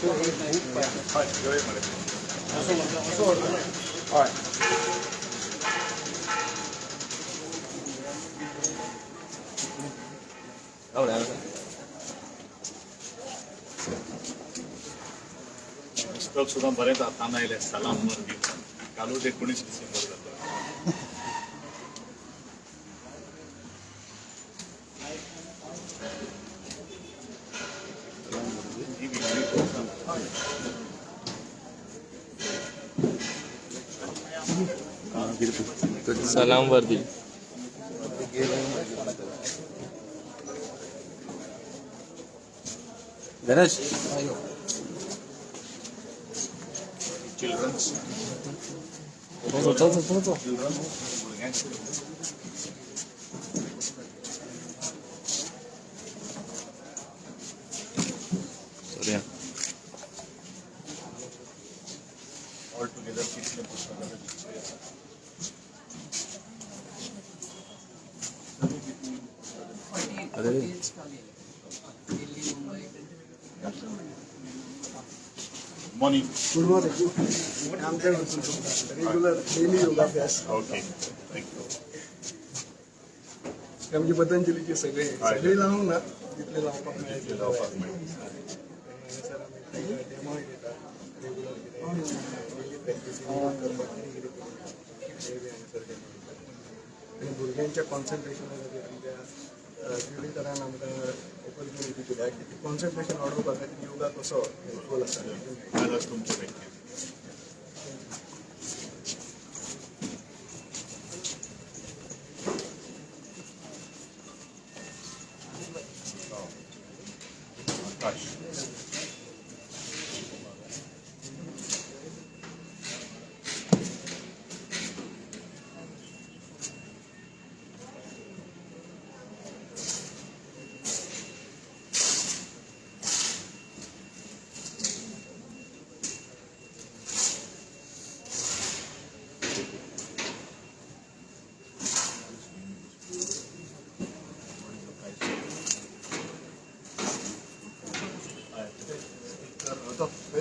हय घेवया मरे. हय. पुस्तक सुद्दां बरेंच हातान आयलें. सलाम वर्दी. कालूच 19 डिसेंबर जाता. ही विकली. सलाम वर्दी. गणेश. चिल्ड्रन्स. चल चल चल. चिल्ड्रन्स, भुरग्यांक. सॉरी. ऑल टुगेदर कितले पुस्तकां डिस्प्ले आसा? अरे. दिल्ली, मुंबई. मॉर्निंग. Good morning. आमच्या रेग्युलर डेली योगाभ्यास. Okay, thank you. आमची पतंजलीचे सगळे सगळे लावूंक ना, तितले लावपाक मेळ्ळे. लावपाक मेळटा. हांगासर आमी डेमोय दिता. रेग्युलर कितें डेली प्रॅक्टीस करपाक कितें कितें करूं ते बी हांगासर डेमो दितात. आनी भुरग्यांच्या कॉन्सन्ट्रेशना खातीर आमच्या क्युरेटरान आमकां ऑपॉर्च्युनिटी दिल्या की कॉन्सन्ट्रेशन वाडोवपा खातीर योगा कसो हेल्पफूल आसा. आज तुमच्या बँकेत. आकाश.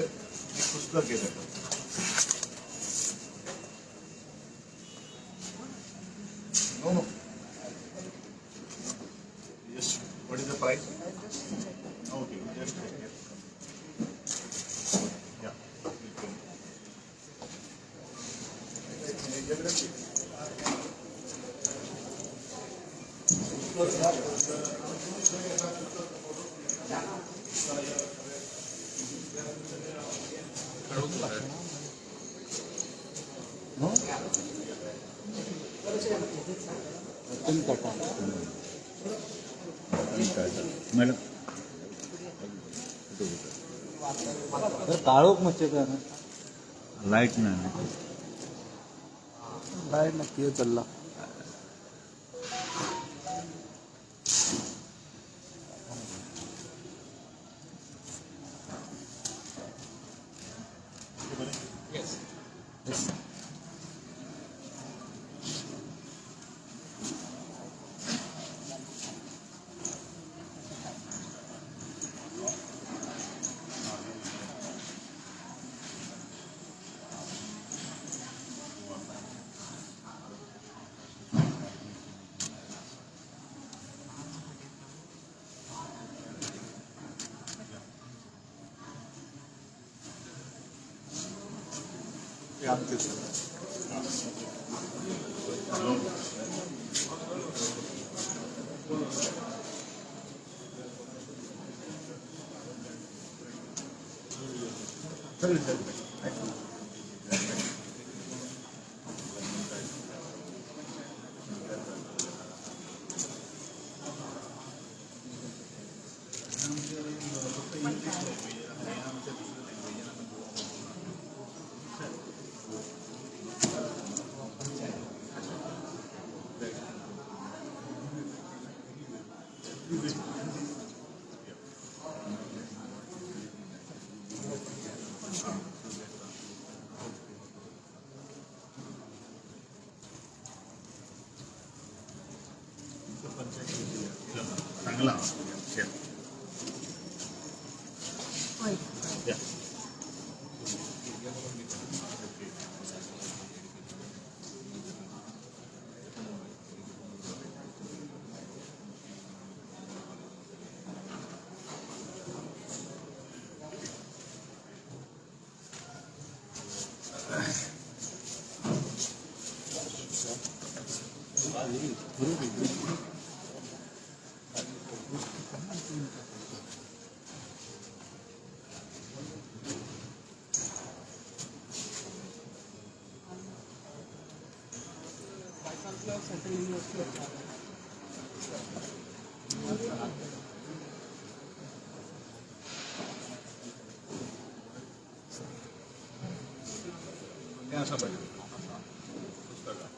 एक पुस्तक घेतलं. No. Yes. What is the price? Okay, just check it. Yeah. You can. Ratan Tata. Madam. तर काळोख मच्छर का? लाईट नाही. लाईट नक्की चालला. येस. चांगला. Yeah. हें आसा पळय पुस्तकां.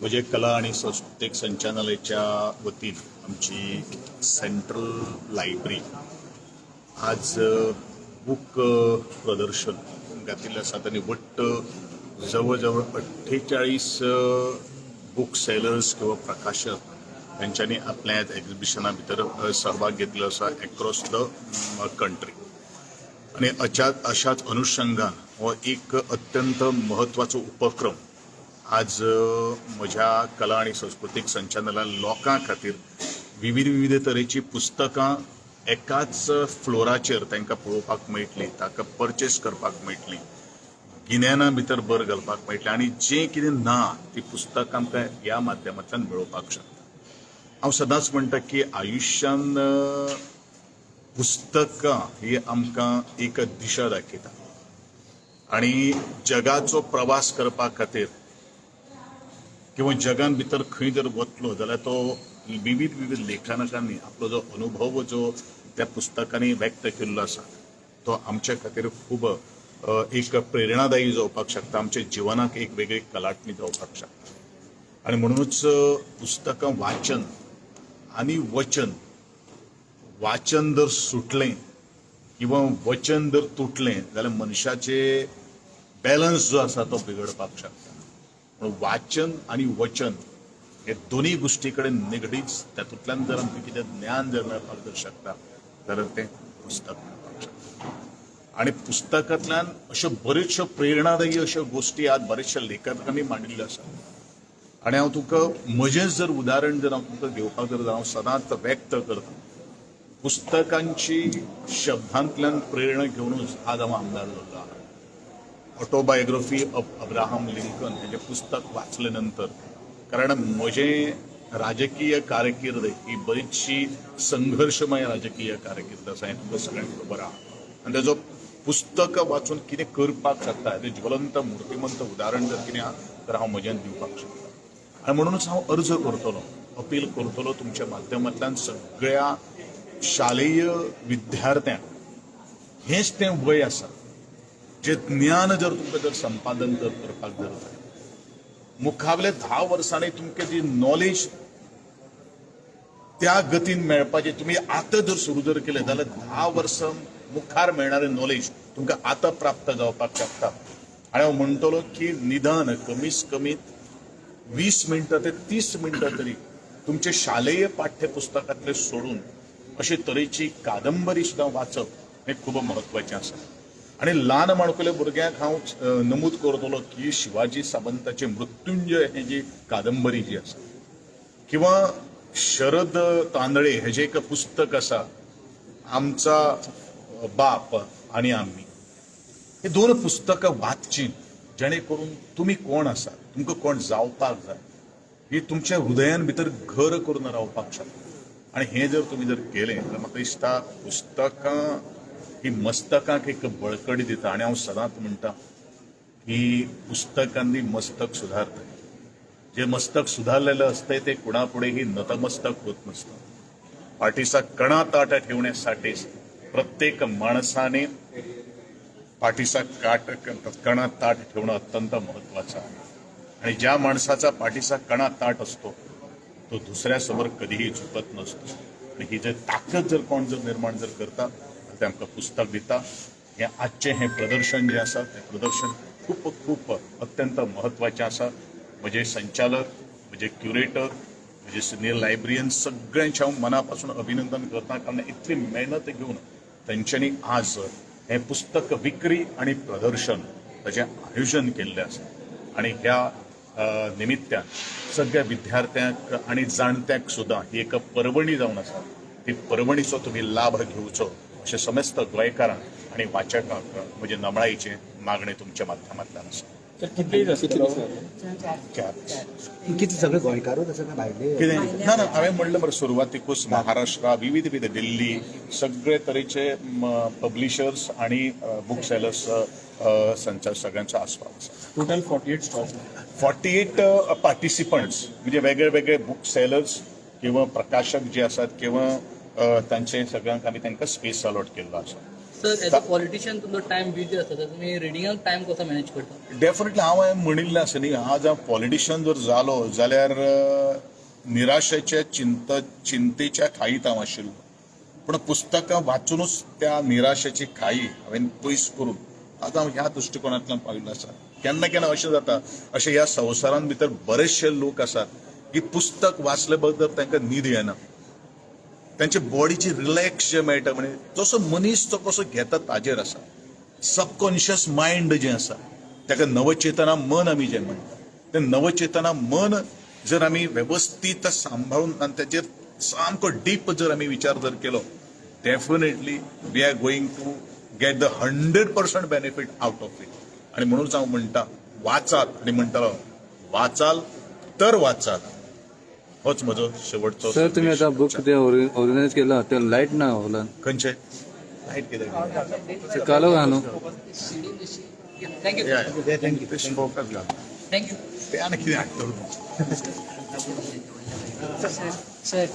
म्हजे कला आणि सांस्कृतीक संचालनालयाच्या वतीन आमची सेंट्रल लायब्ररी आज बूक प्रदर्शन घातिल्लें आसा आनी वट्ट जवळ जवळ 48 बूक सेलर्स किंवा प्रकाशक तांच्यांनी आपल्या एक्झिबिशना भितर सहभाग घेतलो आसा एक्रॉस the country. आणि अशाच अनुषंगान हो एक अत्यंत महत्वाचो उपक्रम आज म्हज्या कला आणि संस्कृतीक संचालनालयान लोकां खातीर विविध विविध तरेची पुस्तकां एकाच फ्लोराचेर तांकां पळोवपाक मेळटली, ताका परचेस करपाक मेळटली, गिन्याना भितर भर घालपाक मेळटली आनी जें कितें ना ती पुस्तकां आमकां ह्या माध्यमांतल्यान मेळोवपाक शकता. हांव सदांच म्हणटा की आयुश्यान पुस्तकां ही आमकां एक दिशा दाखयता आनी जगाचो प्रवास करपा खातीर किंवा जगान भितर खंय जर वतलो जाल्यार तो विविध विविध लेखकांनी आपलो जो अनुभव जो त्या पुस्तकांनी व्यक्त केल्लो आसा तो आमच्या खातीर खूब एक प्रेरणादायी जावपाक शकता, आमच्या जिवनाक एक वेगळी कलाटणी जावपाक शकता. आनी म्हणूनच पुस्तकां वाचन आनी वचन, वाचन जर सुटलें किंवा वचन जर तुटलें जाल्यार मनशाचे बॅलन्स जो आसा तो बिगडपाक शकता. म्हणून वाचन आनी वचन हे दोन्ही गोश्टी कडेन निगडीत तातूंतल्यान जर आमकां कितें ज्ञान जर मेळपाक जर शकता जाल्यार तें पुस्तक मेळपाक शकता. आनी पुस्तकांतल्यान अश्यो बऱ्योचश्यो प्रेरणादायी अश्यो गोश्टी आज बऱ्याचश्या लेखकांनी मांडिल्ल्यो आसात. आनी हांव तुका म्हजेंच जर उदाहरण जर हांव तुमकां घेवपाक जर हांव सदांच व्यक्त करता, पुस्तकांची शब्दांतल्यान प्रेरणा घेवनूच आज हांव आमदार जाल्लो आहा. ऑटोबायोग्राफी ऑफ अब्राहम लिंकन हेजें पुस्तक वाचले नंतर, कारण म्हजें राजकीय कारकीर्द ही बरीचशी संघर्शमय राजकीय कारकीर्द आसा हें तुमकां सगळ्यांक खबर आहा. आनी तेजो पुस्तक वाचून कितें करपाक शकता हें ज्वलंत मूर्तिमंत उदाहरण जर कितें आहा तर हांव म्हज्यान दिवपाक शकता. आनी म्हणूनच हांव अर्ज करतलो, अपील करतलो तुमच्या माध्यमांतल्यान सगळ्या शालेय विद्यार्थ्यांक, हेंच तें वय आसा जे ज्ञान जर तुमकां जर संपादन जर करपाक जर जाय, मुखावले 10 वर्सांनी तुमकां जी नॉलेज त्या गतीन मेळपाची तुमी आतां जर सुरू जर केलें जाल्यार 10 वर्सां मुखार मेळणारें नॉलेज तुमकां आतां प्राप्त जावपाक शकता. आनी हांव म्हणटलो की निदान कमीत कमी 20 मिनटां ते 30 मिनटां तरी तुमचे शालेय पाठ्यपुस्तकांतले सोडून अशे तरेची कादंबरी सुद्दां वाचप हें खूब म्हत्वाचें आसा. आनी ल्हान माणकुल्या भुरग्यांक हांव नमूद करतलो की शिवाजी सावंताचे मृत्युंजय हे जी कादंबरी जी आसा किंवा शरद तांदळे हेजें एक पुस्तक आसा आमचा बाप आनी आमी, हे 2 पुस्तकां वाचची जेणे करून तुमी कोण आसा, तुमकां कोण जावपाक जाय ही तुमच्या हृदयान भितर घर करून रावपाक शकता. आनी हें जर तुमी जर केलें जाल्यार म्हाका दिसता पुस्तकां ही मस्तकाक एक बळकटी दिता. आनी हांव सदांच म्हणटा की पुस्तकांनी मस्तक सुधारता, जे मस्तक सुधारलेलं असतंय ते कुणापुढेही नतमस्तक होत नसतं. पाठीचा कणा ताट ठेवण्यासाठी प्रत्येक माणसाने पाठीचा कणा ताट ठेवणं अत्यंत महत्वाचं आहे. आणि ज्या माणसाचा पाठीचा कणा ताट असतो तो दुसऱ्यासमोर कधीही झुकत नसतो. आणि ही जर ताकद जर कोण जर निर्माण जर करता ते आमकां पुस्तक दिता. हें आजचें हें प्रदर्शन जें आसा तें प्रदर्शन खूब खूब अत्यंत म्हत्वाचें आसा. म्हजे संचालक, म्हजे क्युरेटर, म्हजे सिनियर लायब्रियन सगळ्यांचें हांव मना पासून अभिनंदन करता, कारण इतली मेहनत घेवन तेंच्यांनी आज हें पुस्तक विक्री आनी प्रदर्शन ताचें आयोजन केल्लें आसा. आनी ह्या निमित्त्यान सगळ्या विद्यार्थ्यांक आनी जाणट्यांक सुद्दां ही एक पर्वणी जावन आसा. ती पर्वणीचो तुमी लाभ घेवचो अशें समस्त गोंयकारांक आनी वाचकांक म्हजें नमळायेचें मागणें तुमच्या माध्यमांतल्यान आसा. कितले चार. किती सगळे गोंयकारूच आसा काय भायले? कितें ना ना, हांवें म्हणलें मरे सुरवातीकूच महाराष्ट्रा, विविध विविध, दिल्ली, सगळे तरेचे पब्लिशर्स आणि बूक सेलर्स संचा सगळ्यांचो आस्पाव आसा. Total 48 stalls. 48 पार्टिसिपंट्स, म्हणजे वेगळे वेगळे बूक सेलर्स किंवा प्रकाशक जे आसात किंवा तांचे सगळ्यांक आमी तांकां स्पेस अलॉट केल्लो आसा. सर, एज अ पॉलिटिशियन तुमचो टायम बिजी आसता, तर तुमी रिडिंगाक टायम कसो मॅनेज करता? डेफिनेटली, हांव हांवें म्हणिल्लें आसा न्ही, आज हांव पॉलिटिशियन जर जालो जाल्यार निराशेच्या चिंतेच्या खाईत हांव आशिल्लो, पूण पुस्तकां वाचुनूच त्या निराशेची खाई हांवें पयस करून आज हांव ह्या दृश्टिकोनांतल्यान पाविल्लो आसा. केन्ना केन्ना अशें जाता, अशें ह्या संवसारांत भितर बरेचशे लोक आसात की पुस्तक वाचले बगर तांकां न्हीद येना, तांच्या बॉडीची रिलॅक्स जे मेळटा. म्हणजे जसो मनीस तो कसो घेता ताजेर आसा. सबकॉन्शियस मायंड जें आसा ताका नवचेतना मन आमी जें म्हणटा, तें नवचेतना मन जर आमी वेवस्थीत सांबाळून आनी ताचेर सामको डीप जर आमी विचार जर केलो, definitely we are going to get the 100% benefit out of it. आनी म्हणूनच हांव म्हणटा, वाचात. आनी म्हणटालो, वाचाल तर वाचात. होच म्हजो शेवटचो सर, तुम्ही आता बुक ते ऑर्गनायज केला ते लायट ना हॉलान. खंयचे लायट कित्याक? कालो घालू. Thank you. Thank you. Focus घाल. Thank you. ते आनी कितें हाडटलो तूं? सर.